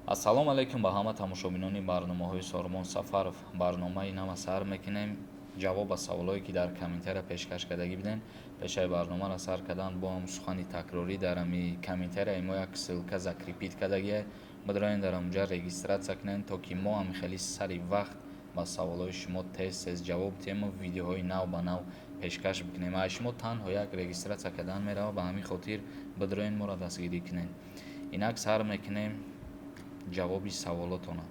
Ассалому алайкум ба ҳама тамошобинони барномаҳои Сормон Сафаров. Барномаи нава сар мекунем. Ҷавоб ба саволҳое, ки дар комментария пешкаш кардагӣ будем. Пешаи барномаро сар кардан бо ҳам сухани такрорӣ: дар ҳами комментарияи мо як ссылка закрепить кардагиай, бидроен, дар ҳамонҷа регистрация кунем, то ки мо ҳам хеле сари вақт ба саволҳои шумо тез тез ҷавоб диҳему видеоҳои нав ба нав пешкаш бикунем. Аз шумо танҳо як регистрация кардан меравад. Ба ҳамин хотир бидроен, моро дастгирӣ кунем. Инак, сар мекунем ҷавоби саволотона.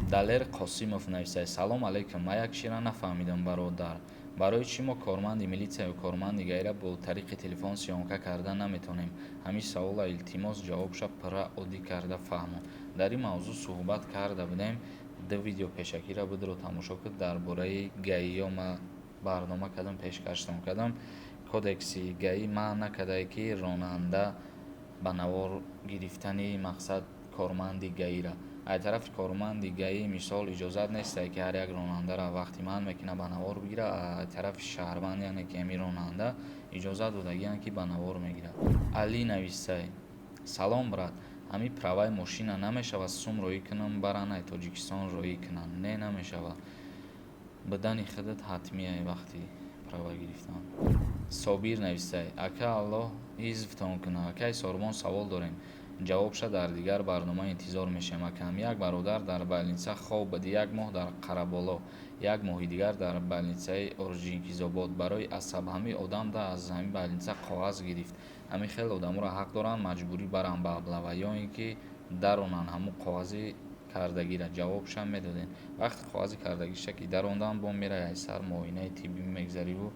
Далер Қосимов нависад: «Салом алайкум, ман як чизро нафаҳмидам, бародар. Барои чӣ мо корманди милитсия ё корманди ГАИ ра бо тариқи телефон съёмка карда наметавонем? Ҳамин савола, илтимос, ҷавобша пурра оддӣ карда фаҳмон». Дар ин мавзӯъ суҳбат карда будем. Ду видео пешакиро будро тамошо кун. Дар бораи ГАИ ё ма барнома кардам, пешкаштон кардам. Кодекси ГАИ манъ накардае, ки ронанда ба навор гирифтани мақсад корманди ГАИ ра. Аз тарафи корманди ГАИ, мисол, иҷозат нестае, ки ҳар як ронандаро вақти манъ мекунад, ба навор бигирад. Аз тарафи шаҳрванд, яъне ки ҳамин ронанда, иҷозат додагианд, ки ба навор мегирад. Алӣ нависай: «Салом, брат, ҳамин праваи мошина намешавад сум роӣ кунам, баран ай Тоҷикистон роӣ кунанд?» Не, намешавад. Бидани худат ҳатмие вақти права гирифтан. Собир нависай: «Ака, Аллоҳ ҳифзтон кунад. Акаи Сорбон, савол дорем, ҷавобша дар дигар барнома интизор мешавем. Акам, як бародар дар больница хоб буд як моҳ дар Қараболо, як моҳи дигар дар больницаи Орджоникидзобод барои асаб. Ҳамин одам да аз ҳамин больница коғаз гирифт. Ҳамин хел одаморо ҳақ доранд маҷбурӣ баранд ба облава ё ин ки даронанд ҳамун коғази кардагиро? Ҷавобшам медодем». Вақти коғази кардагиша ки дарондан, бо меравӣ, аз сар муоинаи тиббӣ мегзариву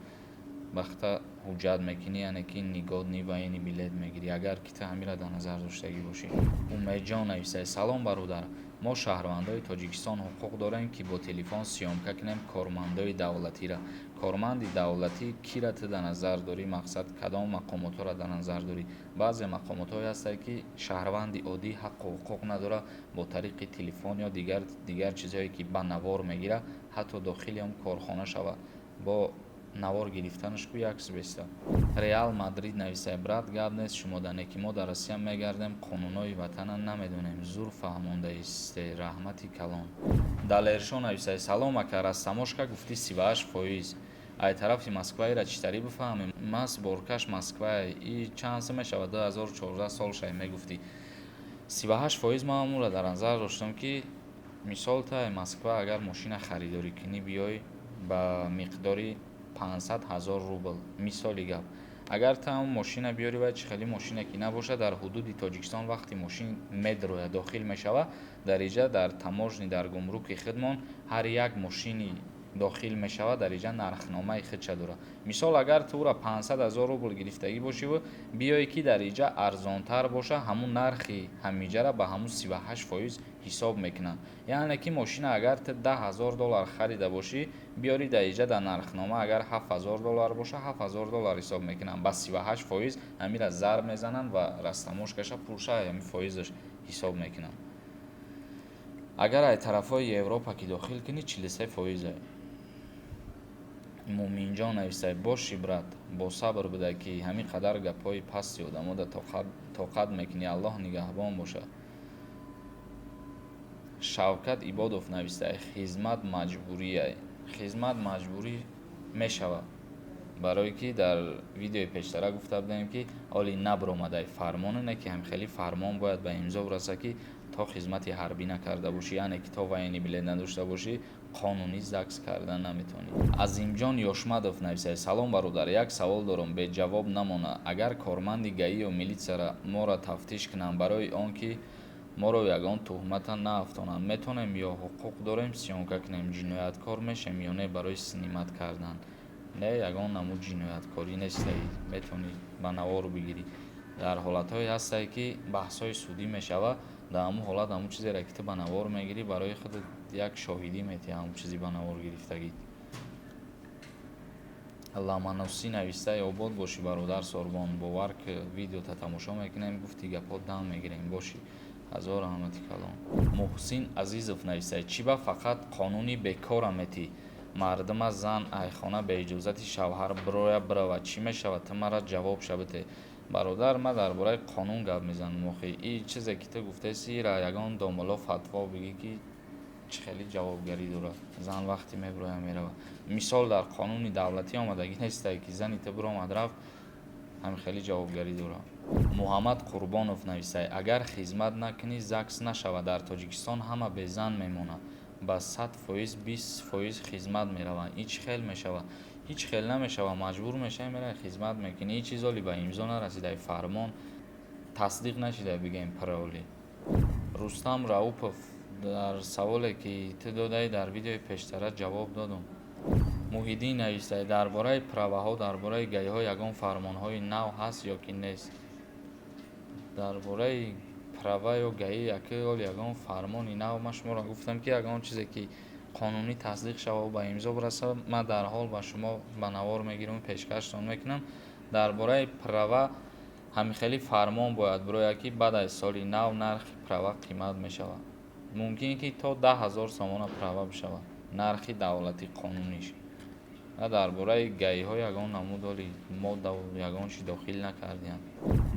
вақта ҳуҷҷат мекунӣ, яъне ки негодный военный билет мегирӣ, агар ки ту ҳаминро дар назар доштагӣ бошӣ. Умедҷон нависад: «Салом, бародар, мо шаҳрвандои Тоҷикистон ҳуқуқ дорем, ки бо телефон съёмка кунем кормандои давлатиро?» Корманди давлатӣ кира ту дар назар дорӣ? Мақсад, кадом мақомотҳоро дар назар дорӣ? Баъзе мақомотҳое ҳастанд, ки шаҳрванди оддӣ ҳаққу ҳуқуқ надорад бо тариқи телефон ё дигар чизҳое, ки ба навор мегирад, ҳатто дохили ҳам корхона шавад, бо навор гирифтанаш ку як беста. Реал Мадрид нависад: «Брат, гап нест шумода, ки мо дар Россия мегардем, қонунҳои ватана намедонем. Зур фаҳмондаисте, раҳмати калон». Далершо нависад: «Салом, ака, растаможка гуфтӣ 38%, ай тарафи Москваира чӣ тари бифаҳмем? Ма сборкаш Москвае и чанд сум мешавад? 2014 сол шай мегуфтӣ 38%. Ман ҳамонро дар назар доштам, ки мисол, та Москва агар мошина харидорӣ кунӣ, биёй ба миқдори 500 ҳазор рубл, мисоли гап, агар ту ҳамон мошина биёрӣ, вай чӣ хеле мошине ки набошад, дар ҳудуди Тоҷикистон вақти мошин медрояд, дохил мешавад, дар иҷа дар таможни, дар гумруки худмон ҳар як мошини дохил мешавад, дар иҷа нархномаи худша дорад. Мисол, агар ту ӯра 500 ҳазор рубл гирифтагӣ бошиву биёе, ки дар иҷа арзонтар боша, ҳамун нархи ҳамиҷара ба ҳамун 38% ҳисоб мекунанд. Яъне ки мошина агар ту 10 000 доллар харида бошӣ, биёри, дар иҷа дар нархнома агар 7000 доллар боша, 7000 доллар ҳисоб мекунанд. Ба 38% ҳамира зарб мезананд ва растаможкаша, пулша ҳамин фоизаш ҳисоб мекунанд. Агар ай тарафҳои Европа ки дохил кунӣ, 43 фоизе. Муъминҷон нависад: «Боши, брат, босабр буда, ки ҳамин қадар гапҳои пасти одамода тоқат мекунӣ. Аллоҳ нигаҳбон бошад». Шавкат Ибодов нависад: «Хизмат маҷбурие?» Хизмат маҷбурӣ мешавад, барое ки дар видеои пештара гуфта будем, ки ҳоли набаромадай фармоне, не ки ҳамхели фармон бояд ба имзо расад, ки то хизмати ҳарбӣ накарда бошӣ, яъне ки то военный билет надошта бошӣ, қонунӣ ЗАГС карда наметавонӣ. Азимҷон Ёшмадов нависад: «Салом, бародар, як савол дорам, беҷавоб намона. Агар корманди ГАИ ё милитсияра моро тафтиш кунанд, барои он ки моро ягон туҳмата наафтонанд, метавонем ё ҳуқуқ дорем съёмка кунем? Ҷинояткор мешем ё не барои снимать кардан?» Не, ягон намуд ҷинояткорӣ нестаи, метавонӣ ба навор бигирӣ. Дар ҳолатҳое ҳастае, ки баҳсҳои судӣ мешавад. Дар ҳамун ҳолат ҳамун чизеро, ки ту ба навор мегирӣ, барои худат як шоҳидӣ метиҳӣ, ҳамун чизи ба навор гирифтагӣ. Ламаносӣ навистай: «Обод бошӣ, бародар Сорбон, бовар ки видеота тамошо мекунем, гуфти гапҳо дам мегирем. Бошӣ, ҳазор раҳмати калон». Муҳсин Азизов навистай: «Чӣ ба фақат қонуни бекора метӣ? Мардума зан айхона бе иҷозати шавҳар бироя, биравад, чӣ мешавад? Ту мара ҷавоб шабите». Бародар, ман дар бораи қонун гап мезанам. Охи, и чизе ки ту гуфтаси, ира ягон домулло фатво бигӣ, ки чӣ хеле ҷавобгарӣ дорад зан вақте мебирояд, меравад. Мисол, дар қонуни давлатӣ омадагӣ нестае, ки зани ту биромад, рафт, ҳамин хеле ҷавобгарӣ дорад. Муҳаммад Қурбонов нависад: агар хизмат накунӣ, ЗАГС нашавад, дар Тоҷикистон ҳама безан мемонад, ба 100%, 20% хизмат мераванд. Ин чӣ хел мешавад? Ҳеҷ хел намешавад. Маҷбур мешавӣ, меравӣ, хизмат мекунӣ. Ҳеҷ чиз оли ба имзо нарасида, фармон тасдиқ нашида, бигӯем пароли. Рустам Раупов, дар саволе ки ту додаӣ, дар видеои пештара ҷавоб додум. Муҳиддин нависад: дар бораи праваҳо, дар бораи ГАИҳо ягон фармонҳои нав ҳаст ё ки нест? Дар бораи права ё ГАИ яке оли ягон фармони нав, ман шуморо гуфтам, ки ягон чизе ки қонунӣ тасдиқ шавад, ба имзо бирасад, ман дарҳол ба шумо ба навор мегирам, пешкаштон мекунам. Дар бораи права ҳамин хели фармон бояд бирояд, ки баъд аз соли нав нархи права қимат мешавад. Мумкин ки то 10 000 сомона права бишавад, нархи давлатӣ қонуниш. Дар бораи ГАИҳо ягон намуд оли моддаву ягон чи дохил накардиям.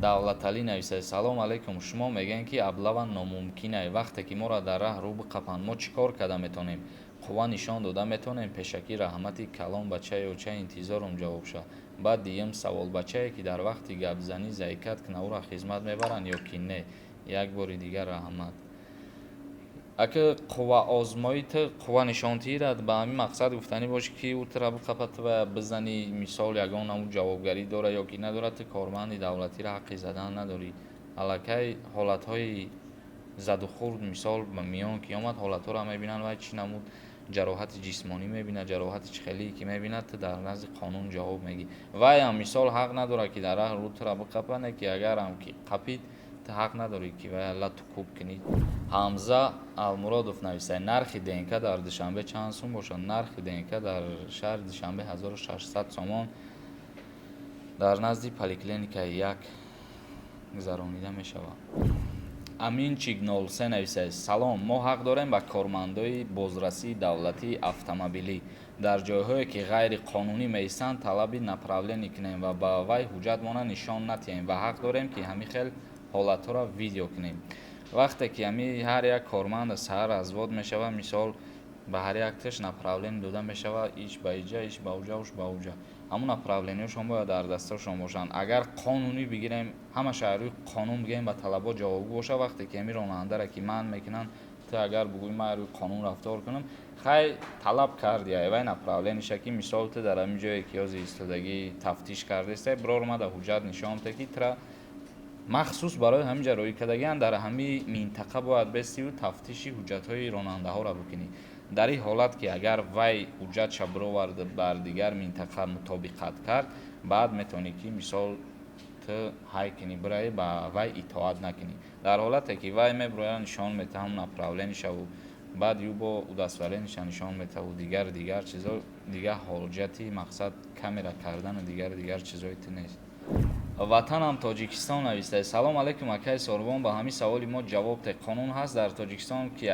Давлаталӣ нависад: салом алайкум, шумо мегӯед, ки облава номумкинай. Вақте ки моро дар раҳ рӯ биқапанд, мо чӣ кор карда метавонем? Қувва нишон дода метавонем? Пешакӣ раҳмати калон, бачаи оча, интизорум ҷавоб шавад. Баъд дуюм савол: бачае ки дар вақти гапзанӣ заикать кунад, ӯро хизмат мебаранд ё ки не? Як бори дигар раҳмат. Ака, қувваозмоӣ, ту қувва нишонтиира ба ҳамин мақсад гуфтанӣ бошӣ, ки ӯ тура биқапад, ту бояд бизанӣ, мисол, ягон намуд ҷавобгарӣ дорад ё ки надорад, ту корманди давлатиро ҳаққи задан надорӣ. Аллакай ҳолатҳои задухӯрд, мисол, ба миён ки омад, ҳолатҳоро мебинанд, вай чӣ намуд ҷароҳати ҷисмонӣ мебинад, ҷароҳати чӣ хелие ки мебинад, ту дар назди қонун ҷавоб мегӣ. Вайам, мисол, ҳақ надорад, ки дар раҳ рӯ тура биқапад, не ки агарам ки қапид, ту ҳақ надорӣ, ки вая лату кӯб кунӣ. Ҳамза Алмуродов нависад: нархи ДНК дар Душанбе чанд сум бошад? Нархи ДНК дар шаҳри Душанбе 1600 сомон, дар назди поликлиникаи як гузаронида мешавад. Аминчик 03 нависад: салом, мо ҳақ дорем ба кормандои бозрасии давлатии автомобилӣ дар ҷойҳое ки ғайриқонунӣ меистанд, талаби направление кунем ва ба вай ҳуҷҷатмона нишон натиҳем ва ҳақ дорем, ки ҳамин хел ҳолатҳоро видео кунем? Вақте ки ҳами ҳар як корманд саҳар развод мешавад, мисол, ба ҳар якташ направление дода мешавад, иш ба иҷа, иш ба уҷа, уш ба уҷа, ҳамун направлениҳошон бояд дар дасташон бошанд. Агар қонунӣ бигирем, ҳамаша рӯи қонун бигирем, ба талабот ҷавобгӯ бошад. Вақте ки ҳамин ронандаро ки манъ мекунанд, ту агар бугӯӣ, ман рӯи қонун рафтор кунам, хай, талаб карди вай направлениша, ки мисол, ту дар ҳамин ҷое ки ҳозир истодагӣ тафтиш кардаистай, бирор омада ҳуҷҷат нишон бите, ки тура махсус барои ҳамин ҷа роӣ кардагианд, дар ҳамин минтақа бояд бестиву тафтиши ҳуҷҷатҳои ронандаҳоро бикунӣ. Дар ин ҳолат ки агар вай ҳуҷҷатша бировард, бар дигар минтақа мутобиқат кард, баъд метавонӣ, ки мисол, ту ҳай кунӣ, бираӣ, ба вай итоат накунӣ. Дар ҳолате ки вай мебирояд, нишон метаҳад ҳамун направлениашаву баъд ю бо удостоверениеша нишон метаву дигар дигар чизо, дигар ҳоҷати мақсад камера кардану дигар дигар чизои ту нест. Ватанам Тоҷикистон навистае: салом алейкум, акаи Сорбон, ба ҳамин саволи мо ҷавоб те. Қонун ҳаст дар Тоҷикистон, ки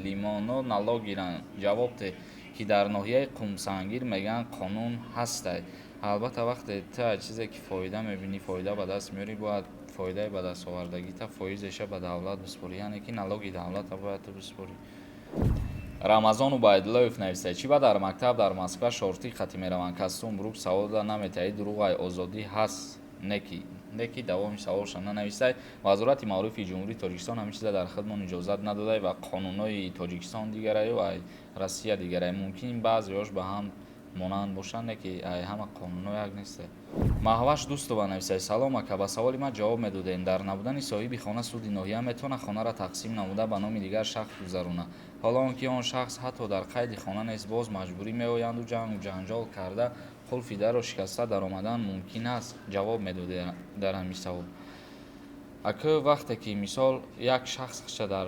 лимоно налог гиранд? Ҷавоб те, ки дар ноҳияи Қумсангир мегӯянд, қонун ҳастай. Албатта, вақте ту аз чизе ки фоида мебинӣ, фоида ба даст меорӣ, бояд фоидаи ба дастовардагита фоизеша ба давлат биспорӣ, яъне ки налоги давлата бояд ту биспорӣ. Рамазон Убайдуллоев навистае: чӣ ба дар мактаб дар Москва шорти қатӣ мераванд, костюм брюк савол дода наметавӣ? Дурӯғай, озодӣ ҳаст. Неки давоми саволша нанавистай. Вазорати маорифи Ҷумҳурии Тоҷикистон ҳамин чиза дар хидмон иҷозат надодай ва қонунҳои Тоҷикистон дигараю ай Россия дигарай. Мумкин баъзеҳош ба ҳам монанд бошанд, не ки ай ҳама қонунҳо як несте. Маҳваш Дӯстова нависад: салом, ака, ба саволи ман ҷавоб медодем. Дар набудани соҳиби хона суди ноҳия метавонад хонаро тақсим намуда, ба номи дигар шахс гузаронад, ҳоло он ки он шахс ҳатто дар қайди хона нест, боз маҷбурӣ меоянду ҷангу ҷанҷол карда, қулфи дарро шикаста даромадан мумкин аст? Ҷавоб медодед дар ҳамин савол. Ака, вақте ки мисол, як шахс ша дар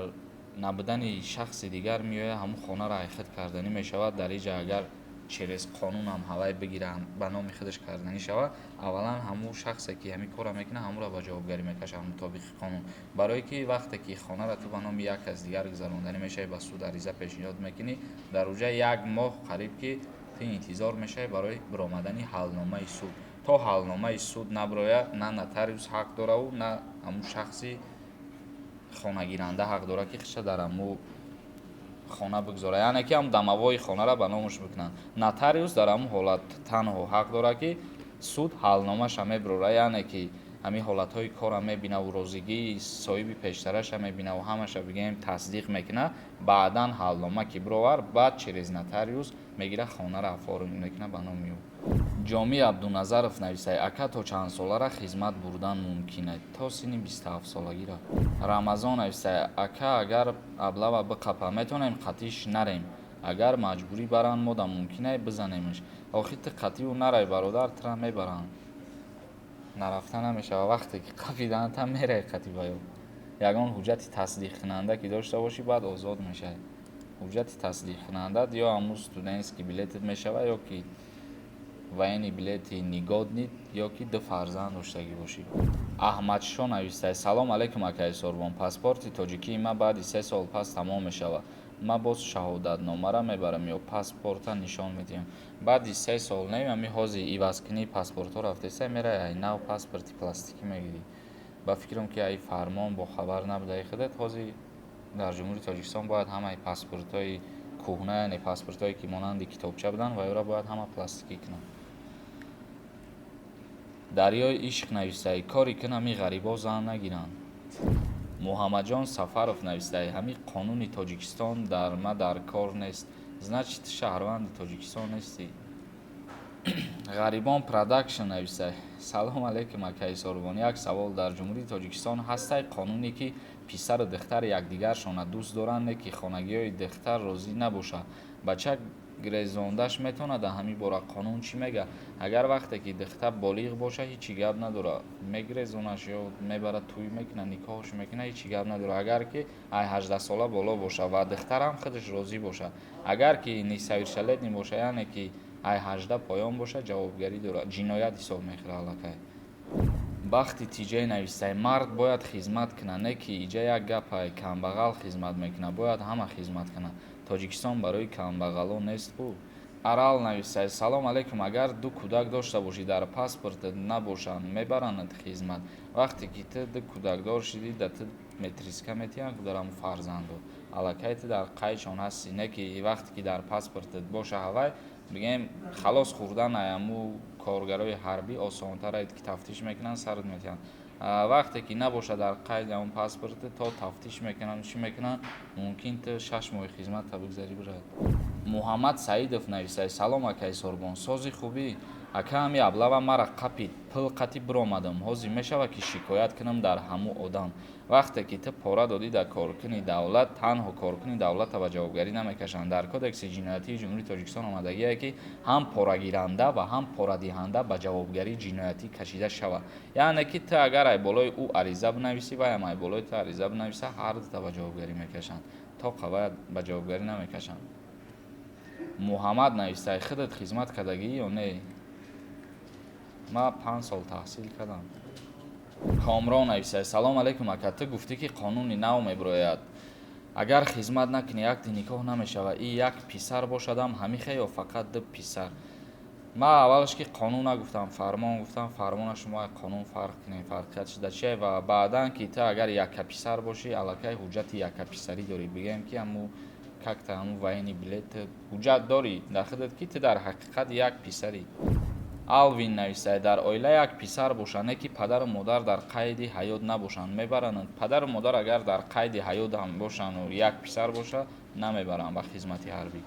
набудани шахси дигар меояд, ҳамун хонаро айхид карданӣ мешавад, дар иҷа агар через қонунам ҳавай бигиранд, ба номи худаш карданӣ шавад, аввалан ҳамун шахсе ки ҳамин корро мекунад, ҳамонро ба ҷавобгарӣ мекашанд мутобиқи қонун. Барое ки вақте ки хонаро ту ба номи як кас дигар гузаронданӣ мешавӣ, ба суд ариза пешниҳод мекунӣ, дар уҷа як моҳ қариб ки ту интизор мешавӣ барои биромадани ҳалномаи суд. То ҳалномаи суд наброяд, на нотариус ҳақ дораву, на ҳамун шахси хонагиранда ҳақ дорад, ки хиша дар ҳамун хона бигзорад, яъне ки ҳам домовой хонара ба номаш бикунанд. Нотариус дар ҳамун ҳолат танҳо ҳақ дорад, ки суд ҳалномаша мебирорад, яъне ки ҳамин ҳолатҳои корра мебинаву розигии соҳиби пештараша мебинаву ҳамаша, бигӯем, тасдиқ мекунад. Баъдан ҳалнома ки бировард, баъд через нотариус мегирад, хонара оформить мекунад ба номи ӯ. Ҷомӣ Абдуназаров нависад: «Ака, то чандсолара хизмат бурдан мумкин?» То синни 27-солагира. Рамазон нависад: «Ака, агар облава биқапа, метавонем қатиш нарем? Агар маҷбурӣ баранд, мо да мумкинае бизанемш?» Охи ту қатиу нарай, бародар, тура мебаранд, нарафта намешавад. Вақте ки қапидаанд, та мерай қати баё. Ягон ҳуҷҷати тасдиқкунанда ки дошта бошӣ, баъд озод мешавӣ. Ҳуҷҷати тасдиқкунанда ё ҳамун студентский билетат мешавад, ё ки военный билети негодный, ё ки ду фарзанд доштагӣ бошӣ. Аҳмадшо навистае: «Салом алейкум, акаи Сорбон. Паспорти тоҷикии ман баъди 3 сол пас тамом мешавад. Ман боз шаҳодатномара мебарам ё паспорта нишон медиҳам?» Баъди 3 сол не, ами ҳозир ивазкунии паспортҳо рафтеста, мерай, ай нав паспорти пластикӣ мегирӣ. Ба фикрам, ки ай фармон бохабар набудаи худат. Ҳозир дар Ҷумҳурии Тоҷикистон бояд ҳамаи паспортҳои кӯҳна, яъне паспортҳое, ки монанди китобча буданд, ва ёро бояд ҳама пластикӣ кунанд. Дарёи ишқ навистае: «Коре кун, ҳами ғарибо зан нагиранд». Муҳаммадҷон Сафаров навистае: «Ҳамин қонуни Тоҷикистон дар ма дар кор нест». Значит, ту шаҳрванди Тоҷикистон нестӣ. Ғарибон Продакшн навистае: «Салом алейкум, акаи Сорбон. Як савол: дар Ҷумҳурии Тоҷикистон ҳастай қонуне, ки писару духтар якдигаршона дӯст доранд, не ки хонагиҳои духтар розӣ набошад, бача гирезондаш метавонад? Дар ҳамин бора қонун чӣ мегӯяд?» Агар вақте ки духтар болиғ бошад, ҳечи гап надорад, мегирезонаш ё мебарад, тӯй мекунад, никоҳш мекунад, ҳечи гап надорад, агар ки ай 18-сола боло бошад ва духтарам худаш розӣ бошад. Агар ки несовершеннолетний бошад, яъне ки ай 18 поён бошад, ҷавобгарӣ дорад, ҷиноят ҳисоб мехӯрад аллакай. Бахти Тиҷай навистае: «Мард бояд хизмат кунад, не ки иҷа як гапае, камбағал хизмат мекунад. Бояд ҳама хизмат кунад. Тоҷикистон барои камбағалон нест ку». Арал навистае: «Салом алейкум. Агар ду кӯдак дошта бошӣ, дар паспортат набошанд, мебаранад хизмат?» Вақте ки ту ду кӯдакдор шудӣ, да ту метриска метиҳанд дар ҳамун фарзандо, аллакай ту дар қайдшон ҳастӣ. Не ки вақте ки дар паспортат боша, ҳавай, бигӯем, халос хӯрдан ай ҳамун коргарои ҳарбӣ осонтар, ки тафтиш мекунанд, сарат метиҳанд. Вақте ки набошад дар қайди ҳамун паспорти, то тафтиш мекунанд, чӣ мекунанд, мумкин ту 6 моҳи хизматта бигзарӣ, бирад. Муҳаммад Саидов нависад: «Салом, акаи Сорбон, сози, хубӣ? Ака, ҳами облава мара қапид, пул қатӣ биромадам. Ҳозир мешавад, ки шикоят кунам дар ҳамун одам?» Вақте ки ту пора додӣ дар коркуни давлат, танҳо коркуни давлатро ба ҷавобгарӣ намекашанд. Дар Кодекси ҷиноятии Ҷумҳурии Тоҷикистон омадагие, ки ҳам порагиранда ва ҳам порадиҳанда ба ҷавобгарии ҷиноятӣ кашида шавад. Яъне ки ту агар ай болои ӯ ариза бинависӣ, вайам ай болои ту ариза бинависа, ҳар дута ба ҷавобгарӣ мекашанд, то қавая ба ҷавобгарӣ намекашанд. Муҳаммад навистае: «Худат хизмат кардагӣ ё не?» Ман 5 сол таҳсил кардам. Комрон нависае: «Салом алейкум, ака. Ту гуфтӣ, ки қонуни нав мебирояд, агар хизмат накунӣ, акди никоҳ намешавад. И як писар бошадам ҳамихе ё фақат ду писар?» Ман аввалаш ки қонун нагуфтам, фармон гуфтам. Фармона шумо қонун фарқ кунед, фарқият шуда чие. Ва баъдан ки ту агар якка писар бошӣ, аллакай ҳуҷҷати яккаписарӣ дорӣ, бигӯем, ки ҳамун как-то ҳамун военный билет, ҳуҷҷат дорӣ дар худат, ки ту дар ҳақиқат як писарӣ. Алвин нависад: «Дар оила як писар бошад, не ки падару модар дар қайди ҳаёт набошанд, мебаранд?» Падару модар агар дар қайди ҳаёт ҳам бошанду як писар бошад, намебаранд ба хизмати ҳарбӣ.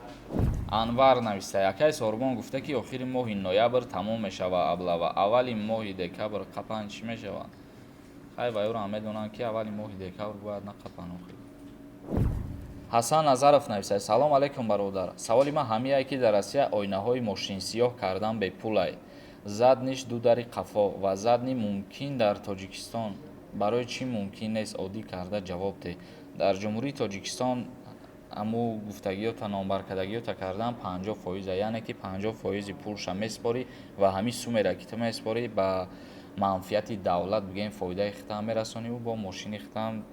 Анвар нависад: «Акаи Сорбон гуфта, ки охири моҳи ноябр тамом мешавад облава, аввали моҳи декабр қапанд, чӣ мешавад?» Хай, ва ёро ҳам медонанд, ки аввали моҳи декабр бояд нақапанд охир. Ҳасан Назаров нависад: «Салом алейкум, бародар. Саволи ман ҳамияе, ки дар Россия оинаҳои мошинсиёҳ кардан бепулай, задний ш, ду дари қафо ва задний мумкин, дар Тоҷикистон барои чӣ мумкин нест? Оддӣ карда ҷавоб деҳ». Дар Ҷумҳурии Тоҷикистон ҳаму гуфтагиёта, номбаркардагиёта кардан 50 фоиза, яъне ки 50 фоизи пулша месупорӣ ва ҳамин суммеро, ки ту месупорӣ, ба манфиати давлат, бигӯем, фоидаи худтам мерасониву бо мошини худтам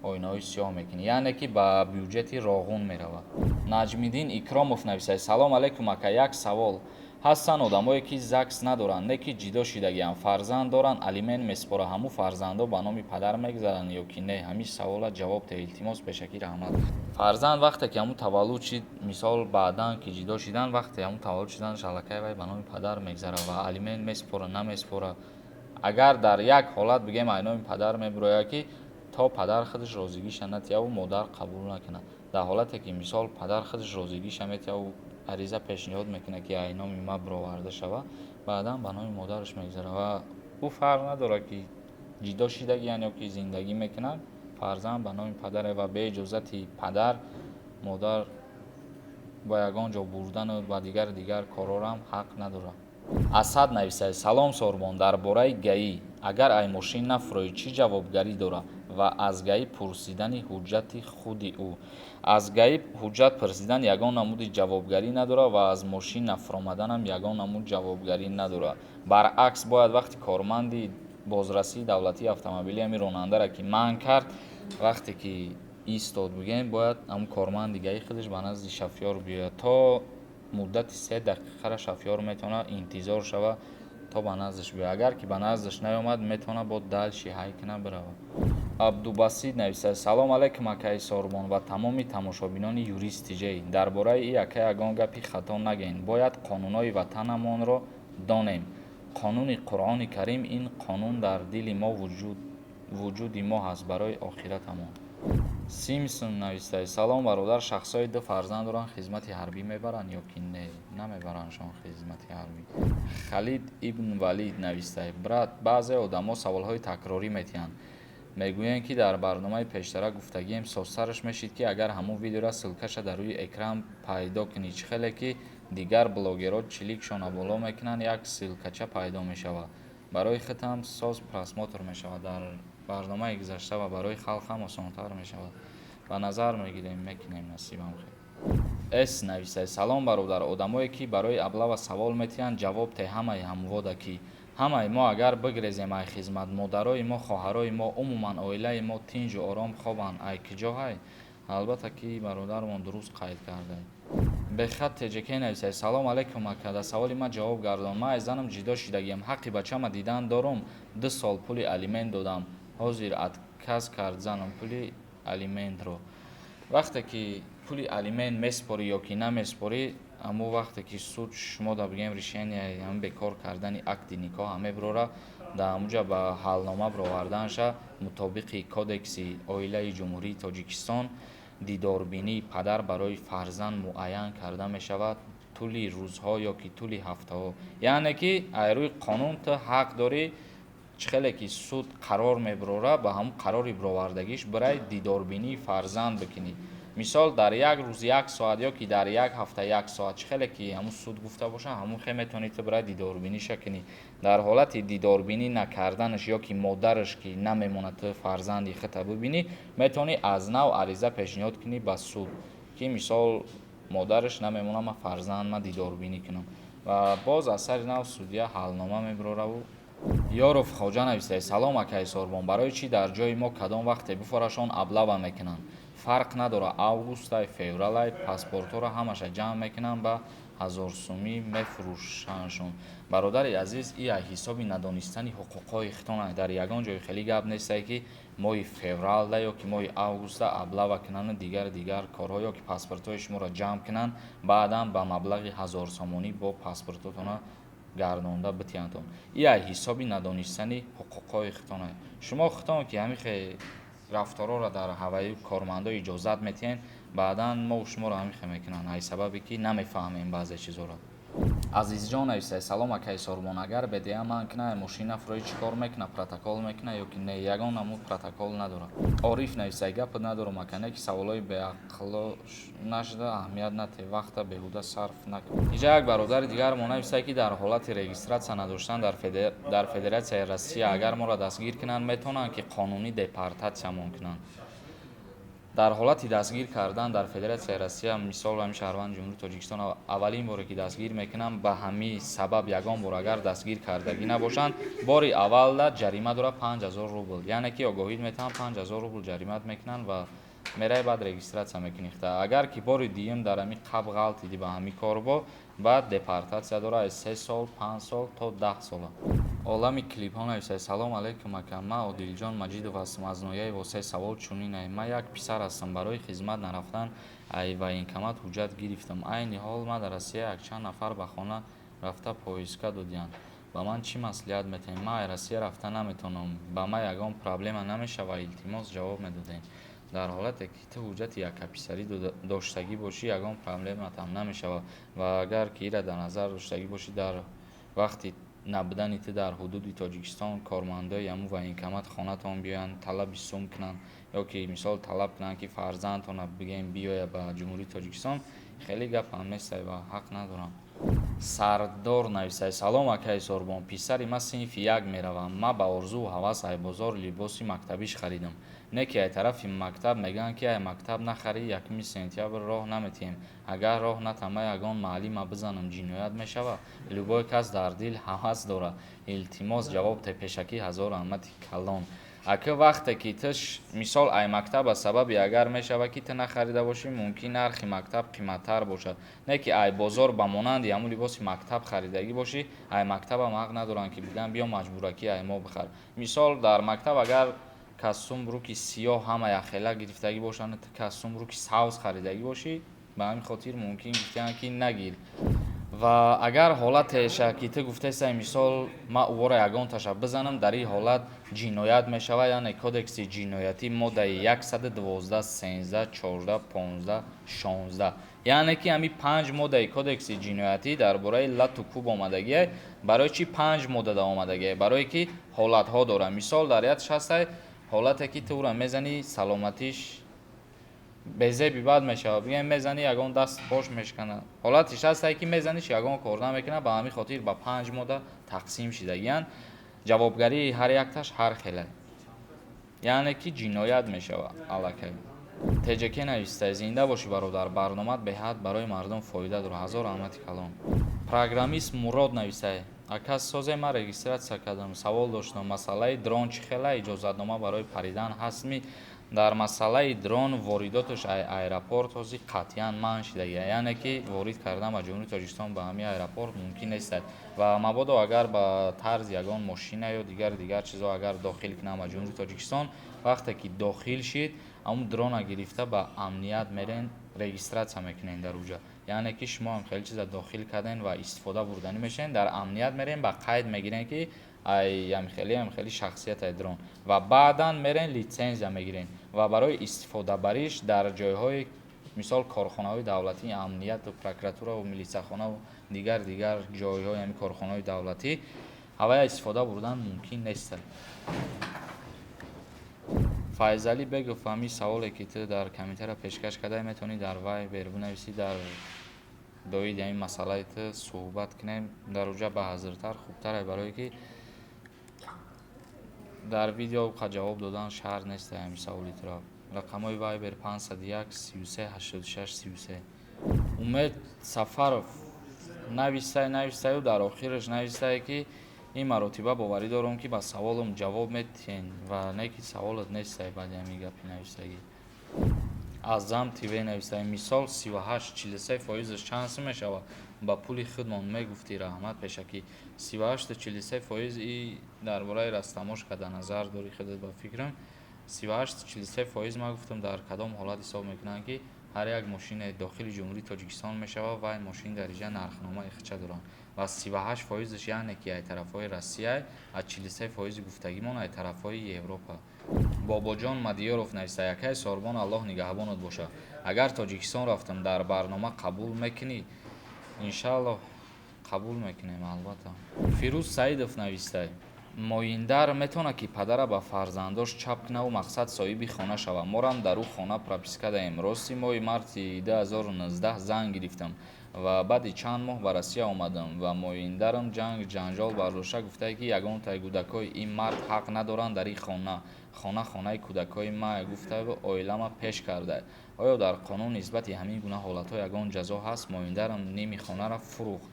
оинаҳои сиёҳ мекунӣ, яъне ки ба бюҷети Роғун меравад. Наҷмиддин Икромов нависад: «Салом алейкум, ака. Як савол: Ҳастанд одамое, ки ЗАГС надоранд, не ки ҷидо шидагианд, фарзанд доранд, алимент месупоранд. Ҳамун фарзандо ба номи падар мегузаранд ё ки не? Ҳамин савола ҷавоб те, илтимос, пешакӣ раҳмат. Фарзанд вақте ки ҳамун таваллуд шид, мисол, баъдан ки ҷидо шидан, вақте ҳамун таваллуд шиданаш аллакай вай ба номи падар мегзарад ва алимент месупорад, намесупорад. Агар дар як ҳолат бигем, ай номи падар мебирояд, ки то падар худаш розигиша натияву модар қабул накунад. Дар ҳолате ки, мисол, падар худаш розигиша метияву ариза пешниҳод мекунад, ки ай номи ма бироварда шавад, баъдан ба номи модараш мегзарад ва ӯ фарқ надорад, ки ҷидо шидагиянд ё ки зиндагӣ мекунанд, фарзанд ба номи падаре ва бе иҷозати падар модар ба ягон ҷо бурдану ба дигару дигар корҳоам ҳақ надорад. Асад нависад: «Салом, Сорбон, дар бораи ГАИ, агар ай мошин нафуроӣ, чӣ ҷавобгарӣ дорад ва аз ГАИ пурсидани ҳуҷҷати худи ӯ?» Аз ГАИ ҳуҷҷат пурсидан ягон намуди ҷавобгарӣ надорад ва аз мошин нафуромаданам ягон намуд ҷавобгарӣ надорад. Баръакс, бояд вақти корманди бозрасии давлатии автомобилӣ ҳамин ронандаро ки манъ кард, вақте ки истод, бигӯем, бояд ҳамун корманди ГАИ худаш ба назди шофёр биёяд. То муддати 3 дақиқара шофёр метавонад интизор шавад, то ба наздаш биёяд. Агар ки ба наздаш наёмад, метавонад бо дальше ҳай кунад, биравад. Абдубасид нависад: «Салом алайкум, акаи Сорбон ва тамоми тамошобинони Юрист Тиҷей. Дар бораи и ака ягон гапи хато нагӯен. Бояд қонунҳои ватанамонро донем. Қонуни Қуръони Карим, ин қонун дар дили мо, вуҷуди мо ҳаст, барои охиратамон». Симсон навистааст: «Салом, бародар, шахсҳои ду фарзанд доранд, хизмати ҳарбӣ мебаранд ё ки не?» Намебарандшон хизмати ҳарбӣ. Халид ибн Валид навистааст: «Брат, баъзе одамо саволҳои такрорӣ метиҳанд, мегӯянд, ки дар барномаи пештара гуфтагием. Созтараш мешид, ки агар ҳамун видеора ссылкаша дар рӯи экран пайдо кунӣ, чӣ хеле ки дигар блогерҳо чиликшона боло мекунанд, як ссылкача пайдо мешавад, барои худам соз просмотр мешавад дар барномаи гузашта ва барои халқам осонтар мешавад». Ба назар мегирем, мекунем, насибам хел. С нависад: «Салом, бародар, одамое ки барои облава савол метиҳанд, ҷавоб те. Ҳамаи ҳамвода ки ҳамаи мо агар бигрезем ай хизмат, модарои мо, хоҳарои мо, умуман оилаи мо тинҷу ором хобанд, ай киҷо ҳай?» Албатта ки бародармон дуруст қайд кардаед. Бехат ТЖК нависад: «Салом алайкум, ака, дар саволи ман ҷавоб гардон. Ман аз занам ҷидо шидагиам, ҳаққи бачама дидан дорум? 2 сол пули алимент додам, ҳозир отказ кард занам пули алиментро». Вақте ки пули алимент месупорӣ ё ки намесупорӣ, ҳамун вақте ки суд шумо да, бигӯем, решение ҳамин бекор кардани акди никоҳа мебарорад, дар ҳамунҷа ба ҳалнома бароварданша мутобиқи Кодекси оилаи Ҷумҳурии Тоҷикистон дидорбинии падар барои фарзанд муайян карда мешавад, тӯли рӯзҳо ё ки тӯли ҳафтаҳо. Яъне ки аз рӯи қонун ту ҳақ дорӣ, чӣ хеле ки суд қарор мебарорад, ба ҳамун қарори баровардагиш бирай дидорбинии фарзанд бикунӣ. Мисол, дар як рӯз як соат ё ки дар як ҳафта як соат, чӣ хеле ки ҳамун суд гуфта бошад, ҳамун хел метавонӣ ту бирай дидорбиниша кунӣ. Дар ҳолати дидорбинӣ накарданаш ё ки модараш ки намемонад ту фарзанди худта бибинӣ, метавонӣ аз нав ариза пешниҳод кунӣ ба суд, ки мисол, модараш намемонад ман фарзанд ма дидорбинӣ кунам, ва боз аз сари нав судья ҳалнома мебарораву. Ёров Хоҷа нависад: «Салом, акаи Сорбон, барои чӣ дар ҷои мо кадом вақте буфорашон, облава мекунанд? Фарқ надорад, августай, февралай, паспортҳоро ҳамаша ҷамъ мекунанд, ба 1000 сумӣ мефурӯшандшон». Бародари азиз, и аз ҳисоби надонистани ҳуқуқҳои худтон. Дар ягон ҷои хеле гап нестае, ки моҳи февралда ё ки моҳи августда облава кунанду дигару дигар корҳо ё ки паспортҳои шуморо ҷамъ кунанд, баъдан ба маблағи 1000 сомонӣ бо паспортотона гардонда битиҳандтон. И аз ҳисоби надонистани ҳуқуқҳои худтон. Шумо худтон ки ҳамин хел рафторҳоро дар ҳаваи кормандо иҷозат метиҳед, баъдан мо шуморо ҳамин хел мекунанд, аз сабабе ки намефаҳмем баъзе чизҳоро. Азизҷон нависад: «Салом, акаи Сорбон, агар БДА манъ кунад, мошин нафуроӣ, чӣ кор мекунад? Протокол мекунад ё ки не?» Ягон намуд протокол надорад. Ориф нависад: «Гапат надорам, ака, не ки саволҳои беақло нашуда аҳамият натиҳ, вақта беҳуда сарф накун». Инҷа як бародари дигар мо нависад, ки дар ҳолати регистрация надоштан дар Федератсияи Россия, агар моро дастгир кунанд, метавонанд ки қонунӣ депортатсиямон кунанд? Дар ҳолати дастгир кардан дар Федератсияи Россия, мисол, ҳамин шаҳрванди Ҷумҳурии Тоҷикистон аввалин боре ки дастгир мекунанд, ба ҳамин сабаб ягон бор агар дастгир кардагӣ набошанд, бори аввалда ҷарима дорад 5000 рубл. Яъне ки огоҳӣ метавонанд, 5000 рубл ҷаримат мекунанд ва Мерай, баъд регистрация мекунӣ. Агар ки бори дуюм дар ҳамин қаб ғалтидӣ ба ҳамин корбо, баъд депортатсия дора аз 3 сол, 5 сол то 10 сола. Олами клипҳо нависад: «Салом алейкум, ака, ман Одилҷон Маҷидов ҳастам аз ноҳияи Восеъ. Савол чунин: ман як писар ҳастам, барои хизмат нарафтан ай военкомат ҳуҷҷат гирифтам. Айни ҳол ман дар Россия, якчанд нафар ба хона рафта повестка додиянд. Ба ман чӣ маслиҳат метиҳед? Ман ай Россия рафта наметавонам, ба ман ягон проблема намешавад? Илтимос, ҷавоб медодем». Дар ҳолате ки ту ҳуҷҷати яккаписарӣ доштагӣ бошӣ, ягон проблематам намешавад. Ва агар ки ира дар назар доштагӣ бошӣ, дар вақти набудани ту дар ҳудуди Тоҷикистон кормандои ҳамун военкомат хонатон биёянд, талаби сум кунанд ё ки мисол талаб кунанд, ки фарзандтонро бигӯем биёяд ба Ҷумҳурии Тоҷикистон, хеле гапам нестай ва ҳақ надорам. Сардор нависад: «Салом, акаи Сорбон, писари ман синфи як меравад. Ман ба орзуву ҳавас ай бозор либоси мактабиш харидам. Не ки ай тарафи мактаб мегӯянд, ки ай мактаб нахарӣ, 1 сентябр роҳ наметиҳем. Агар роҳ натам, ман ягон муаллима бизанам, ҷиноят мешавад? Любой кас дар дил ҳавас дорад. Илтимос, ҷавоб. Пешакӣ ҳазор раҳмати калон». Ака, вақте ки ту мисол ай мактаб ба сабаби агар мешавад, ки ту нахарида бошӣ, мумкин нархи мактаб қиматтар бошад. Не ки ай бозор ба монанди ҳамун либоси мактаб харидагӣ бошӣ, ай мактабам ҳақ надоранд, ки бигӯянд биё маҷбуракӣ ай мо бихар. Мисол, дар мактаб агар костюм брюки сиёҳ ҳама якхела гирифтагӣ бошанд, ту костюм брюки сабз харидагӣ бошӣ, ба ҳамин хотир мумкин гуфтиянд, ки нагир. Ва агар ҳолатеша ки ту гуфтесай, мисол, ман увора ягонташа бизанам, дар ин ҳолат ҷиноят мешавад, яъне Кодекси ҷиноятӣ, моддаи 112, 13, 14, 15, 16, яъне ки ҳамин панҷ моддаи Кодекси ҷиноятӣ дар бораи лату кӯб омадагиай. Барои чӣ панҷ моддада омадагиай? Барое ки ҳолатҳо дорад. Мисол, дар як шастай ҳолате ки ту ӯра мезанӣ, саломатиш безеби бад мешавад, бигӯем, мезанӣ, ягон даст пош мешканад. Ҳолатиш ҳастае, ки мезаниш, ягон кор намекунад. Ба ҳамин хотир ба панҷ модда тақсим шидагиянд. Ҷавобгарии ҳар якташ ҳар хеле, яъне ки ҷиноят мешавад аллакай. ТЖК нависта: «Зинда бошӣ, бародар, барномаат беҳад барои мардум фоида дорад. Ҳазор раҳмати калон». Программист Мурод нависта: «Ака, созе, ман регистрация кардам, савол доштам. Масъалаи дрон чӣ хела? Иҷозатнома барои паридан ҳастми?» Дар масъалаи дрон воридоташ аэропорт ҳозир қатъиян манъ шидагия, яъне ки ворид кардан ба Ҷумҳурии Тоҷикистон ба ҳамин аэропорт мумкин нестад. Ва мабодо агар ба тарзи ягон мошина ё дигари дигар чизҳо агар дохил кунанд ба Ҷумҳурии Тоҷикистон, вақте ки дохил шид, ҳамун дрона гирифта ба амният мерен, регистрация мекунед дар уҷа. Яъне ки шумо ҳам хеле чиза дохил кардем ва истифода бурданӣ мешавед, дар амният мерем, ба қайд мегирем, ки ай ҳамхели ҳамхели шахсиятай дрон, ва баъдан мерен, литсензия мегирем. Ва барои истифодабариш дар ҷойҳои мисол корхонаҳои давлатӣ, амнияту прокуратураву милитсияхонаву дигар дигар ҷойҳои ҳамин корхонаҳои давлатӣ ҳавая истифода бурдан мумкин нест. Файзалӣ Бегов, ҳамин саволе ки ту дар комментария пешкаш кардаи, метавонӣ дар Вайбер бинависӣ, дар доиди ҳамин масъалаи ту суҳбат кунем. Дар уҷа ба ҳазиртар хубтаре, барое ки дар видео қа ҷавоб додан шарт нест ҳамин саволи туро. Рақамҳои Вайбер 501 33 86 33. Умед Сафаров нависаю дар охираш нависае, ки ин маротиба боварӣ дорам, ки ба саволам ҷавоб метиҳен, ва не ки саволат нестай. Баъди ҳамин гапи нависагӣ. Азам ТВ нависае: «Мисол, 38 43 фоизаш чанд сум мешавад ба пули худмон, мегуфтӣ, раҳмат пешакӣ». 38 43 фоиз и дар бораи растаможка дар назар дорӣ худат, ба фикрам. 38 43 фоиз ман гуфтам, дар кадом ҳолат ҳисоб мекунанд, ки ҳар як мошине дохили Ҷумҳурии Тоҷикистон мешавад, вай мошин дар инҷа нархномаи худша доранд. Ва 38 фоизаш, яъне ки ай тарафҳои Россия, аз 43 фоизи гуфтагимон ай тарафҳои Европа. Бобоҷон Мадиёров нависта: «Якай Сорбон, Аллоҳ нигаҳбонат бошад. Агар Тоҷикистон рафтам, дар барнома қабул мекунӣ?» Иншааллоҳ, қабул мекунем, албатта. Фирӯз Саидов нависта: «Моиндар метавонад, ки падара ба фарзандош чап кунаву мақсад соҳиби хона шавад. Морам дар ӯ хона прописка даем. Рости, моҳи марти 2019 зан гирифтам ва баъди чанд моҳ ба Россия омадам ва моиндарам ҷанг ҷанҷол бардошта, гуфтае, ки ягонтаи кӯдакҳои ин мард ҳақ надоранд дар ин хона, хона хонаи кӯдакҳои мая гуфтаю оилама пеш карда. Оё дар қонун нисбати ҳамин гуна ҳолатҳо ягон ҷазо ҳаст? Моиндарам ними хонаро фурӯхт.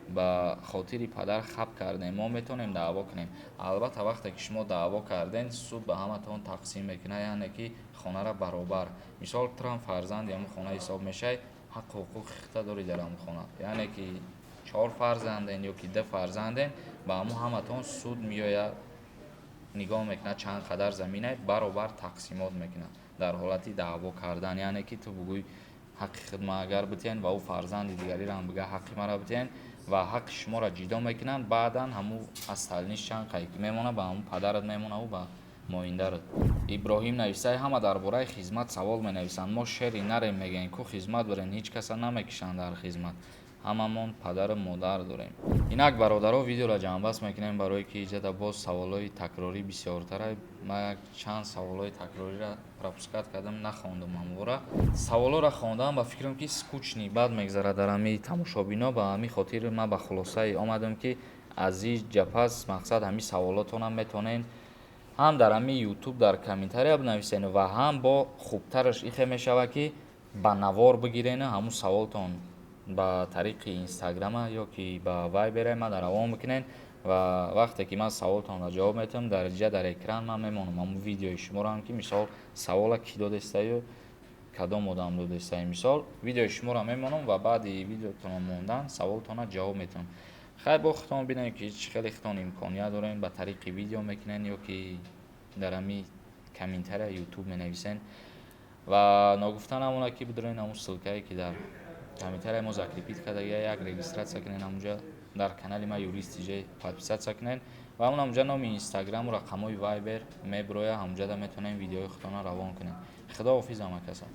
Ба хотири падар хаб кардем, мо метавонем даъво кунем. Албатта, вақте ки шумо даъво кардем, суд ба ҳаматон тақсим мекунад, яъне ки хонаро баробар. Мисол, турам фарзанди ҳамун хона ҳисоб мешавӣ, ҳаққу ҳуқуқи худта дорӣ дар ҳамун хона. Яъне ки чор фарзанден ё ки ду фарзанден, ба ҳамун ҳаматон суд меояд, нигоҳ мекунад, чанд қадар заминае, баробар тақсимот мекунад дар ҳолати даъво кардан. Яъне ки ту бугӯй, ҳаққи худ ма агар битиҳен, ва ӯ фарзанди дигариро ҳам бига, ҳаққи маро битиҳен, ва ҳаққи шуморо ҷидо мекунанд. Баъдан ҳамун остальныйш чанд қай ки мемонад, ба ҳамун падарат мемонаву ба моиндарат. Иброҳим нависай: ҳама дар бораи хизмат савол менависанд, мо шери нарем мегӯем ку, хизмат бирен, ҳеҷ каса намекушанд дар хизмат, ҳамамон падару модар дорем. Инак, бародаро, видеоро ҷамъбаст мекунем, барое ки иҷада боз саволҳои такрорӣ бисёртара. Ман як чанд саволҳои такрориро пропускать кардам, нахондум. Ҳамвора саволҳоро хондам, ба фикрам, ки скучный бад мегзарад дар ҳамин тамошобино. Ба ҳамин хотир ман ба хулосае омадам, ки аз ин ҷапас мақсад ҳамин саволотонам метавонен ҳам дар ҳамин Ютуб дар комментария бинависен ва ҳам бо хубтараш ихе мешавад, ки ба навор бигирену ҳамун саволтон ба тариқи Инстаграма ё ки ба Вайбере ман равон бикунен. Ва вақте ки ман саволтонро ҷавоб метавам, дар ҷа дар экран ман мемонам ҳамун видеои шуморо, ки мисол савола кӣ додестаю, кадом одам додестаю. Мисол, видеои шуморо мемонам ва баъди видеотонро мондан саволтонро ҷавоб метавам. Хайр, бо худтон бинем, ки чӣ хеле худтон имконият дорем, ба тариқи видео мекунен ё ки дар ҳамин комментария Ютуб менависен. Ва ногуфта намонад, ки бидорен ҳамун ссылкае, ки дар комментария мо закрепить кардагия, як регистрация кунен ҳамунҷа, дар канали ма Юрист Тиҷ подписаться кунен ва ҳамун ҳамунҷа номи Инстаграму рақамҳои Вайбер мебирояд, ҳамунҷада метавонем видеои худтонро равон кунем. Худоҳофиз, ҳама каса.